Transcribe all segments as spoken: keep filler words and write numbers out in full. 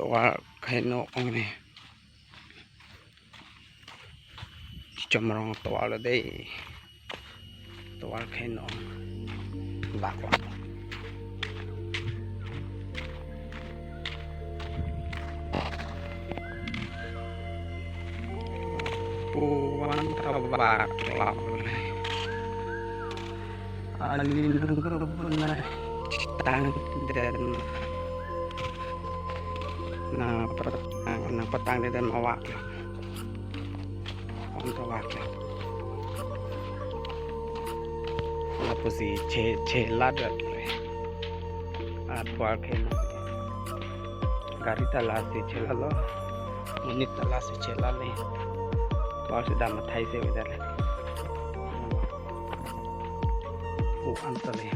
Tovar kaheno ong ne. Chomrong tovar lo dei. Tovar kaheno. Bak lo. Puan ta bak lo. Alin nangkepatang den. Nangpatang, nangpatang den ma vak lo. Anto vak lo. Lapusi che, chela det le. Atovar kaheno. Gari ta lasi chelalo. Monit ta lasi chelale. Tovar si dam athai si avedet le. O anto le.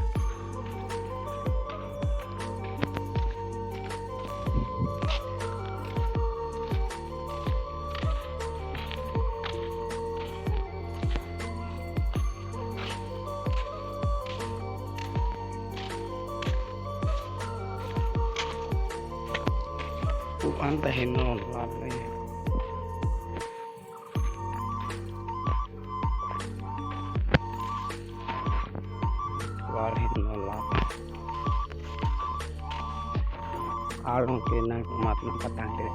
Puan ta heno lap le. Tovar heno lap. Arong ke nangmat nangpatang ke.